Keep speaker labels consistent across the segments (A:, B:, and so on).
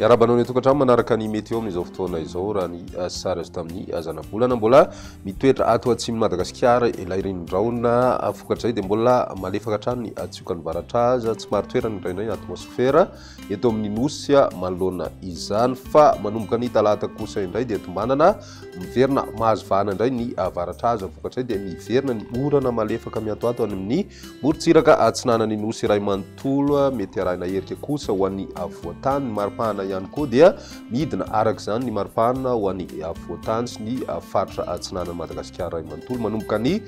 A: Miarahaba anao any an-tokantrano manaraka ny météo amin'izao fotoana izao raha ny sary azo tamin'ny zanabolana mbola mitoetra ato atsimon'i Madagasikara ilay rinon-drahona vokatr'izay dia mbola malefaka hatrany ny tsiokan'ny varatra aza tsy marin-toerana indraindray ny atmosfera eto amin'ny nosy manoloana izany fa manomboka ny talata kosa indray dia tombanana miverina mahazo vahana indray ny avaratra aza vokatr'izay dia miverina ny orana malefaka miatoato any amin'ny morontsiraka atsinanan'ny nosy iray manontolo mety arahina herika kosa ho an'ny afovoantany ny maripahana ihany koa dia midina araka izany ny maripahana ho an'ny afovoantany sy ny faritra atsinanan'i Madagasikara iray manontolo manomboka ny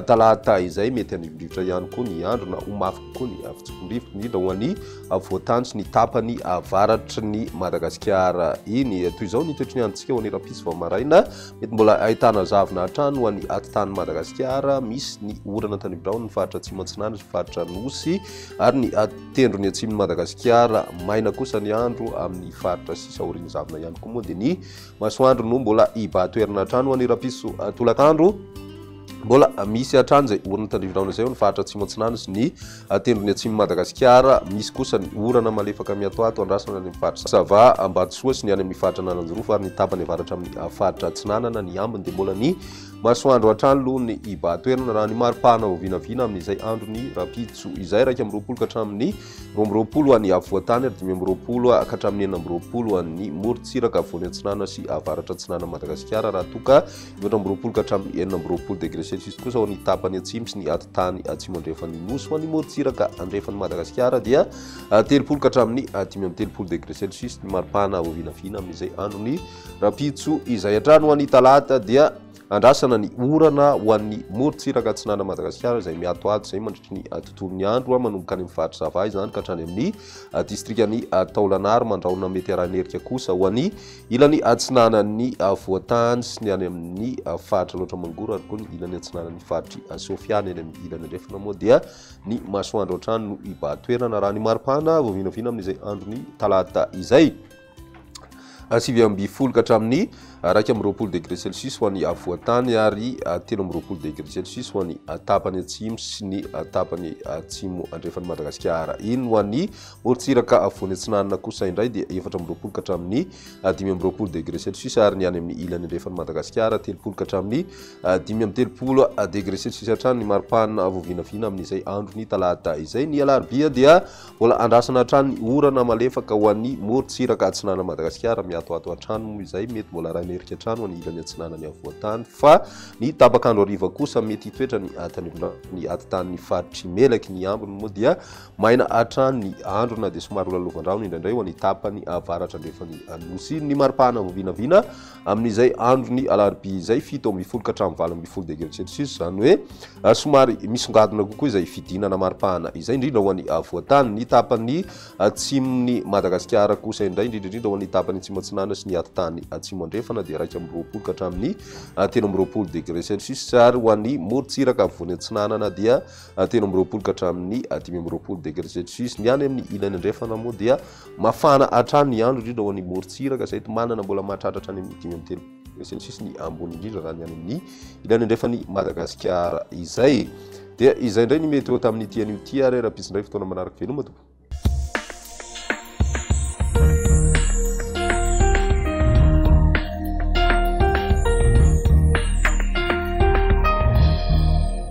A: talata izay mety hanivondrivotra ihany koa ny andro na ho mafy kokoa ny fitsipon-drivotra indrindra ho an'ny afovoantany sy ny tapany avaratry ny Madagasikara iny. Toy izao ny toetry ny androntsika ho an'ny rahampitso vao maraina. Mety mbola ahitana zavona hatrany ho an'ny atitany Madagasikara. Misy ny orana tandrivi-drahona ny faritra Atsimo Atsinanana sy faritra Anosy ary ny tendrony atsimon'i Madagasikara. Maina kosa ny andro amin'ny faritra sisa aorian'ny zavona ihany koa moa dia ny Masoandro no mbola hibahan-toerana hatrany ho an'ny rahampitso tolakandro. Mbola misy hatrany izay orana tandrivindraona izay ao ny faritra Atsimo Atsinanana sy ny tendrony atsimon'i Madagasikara. Misy kosa ny orana malefaka miatoato andrasana any amin'ny faritra Sava, Ambatosoa sy ny any amin'ny faritra Analanjirofo ary ny tapany avaratra amin'ny faritra Atsinanana. Ny ambiny dia mbola ny masoandro hatrany aloha ny hibahan-toerana raha ny maripana ho vinavina amin'izay andron'ny rahampitso izay, 21 ka hatramin'ny 22 ho an'ny afovoan-tany ary 25 ka hatramin'ny 26 ho an'ny morontsiraka afovoany atsinanana sy avaratra atsinanan'i Madagasikara raha toa ka 24 ka hatramin'ny 26 degré celsius kosa ho an'ny tapany atsimo sy ny atitany atsimo andrefan'ny nosy. Ho an'ny morontsiraka andrefan'i Madagasikara dia 30 ka hatramin'ny 35 degré celsius ny maripana ho vinavina amin'izay andron'ny rahampitso izay hatrany. Ho an'ny talata dia Andrasana ny orana ho an'ny morontsiraka atsinanan'i Madagasikara izay miatoato izay mandritry ny tontolon'ny andro, manomboka any amin'ny faritra Sava izany ka hatrany amin'ny distrikan'i Taolagnaro. Mandrahona mety arahin'erika kosa ho an'ny ilany atsinanan'ny afovoantany sy ny any amin'ny faritra Alaotra Mangoro ary koa ny ilany atsinanan'ny faritr'i Sofia. Ny any amin'ny ilany andrefana moa dia ny masoandro hatrany no hibahan-toerana raha ny maripana vao vinavina amin'izay andron'ny talata izay. 19 ka hatramin'ny 21 degré celsius ho an'ny afovoan-tany ary 23 degré celsius ho an'ny tapany atsimo sy ny tapany atsimo andrefan'i Madagasikara. Iny ho an'ny morontsiraka afovoany atsinanana kosa indray dia 24 ka hatramin'ny 25 degré celsius ary ny any amin'ny ilany andrefan'i Madagasikara 30 ka hatramin'ny 35 degré celsius hatrany ny maripana vao vinavina amin'izay andron'ny talata izay. Ny alarobia dia Mbola andrasana hatrany ny orana malefaka ho an'ny morontsiraka atsinanan'i Madagasikara. Miatoato hatrany moa izay, mety mbola arahina erika hatrany ho an'ny ilany atsinanan'ny afovoan-tany fa ny tapak'andro hariva kosa mety hitoetra ny ny atitanin'ny faritr'i Melaky. Ny ambiny moa dia maina hatrany ny andro na dia somary ho lalovan-drano indraindray ho an'ny tapany avaratra andrefan'ny Nosy. Ny maripana vao vinavina Amin'izay andron'ny alarobia izay, 17 ka hatramin'ny 18 degré celsius, izany hoe somary misongadina kokoa izay fidinana maripana izay, indrindra ho an'ny afovoan-tany. Ny tapany atsimon'i Madagasikara kosa indray, indrindra indrindra ho an'ny tapany atsimo atsinanana sy ny atitany atsimo andrefana dia 21 ka hatramin'ny 23 degré celsius, ary ho an'ny morontsiraka afovoany atsinanana dia 23 ka hatramin'ny 25 degré celsius. Ny any amin'ny ilany andrefana moa dia Mafana hatrany ny andro, indrindra ho an'ny morontsiraka izay tomanana mbola mahatratra hatrany amin'ny 35 celsius ny ambony indrindra raha ny any amin'ny ilany andrefan'i Madagasikara izay. Dia izay indray ny météo tamin'ity anio ity ary rahampitso indray fotoana manaraka. Veloma tompoko.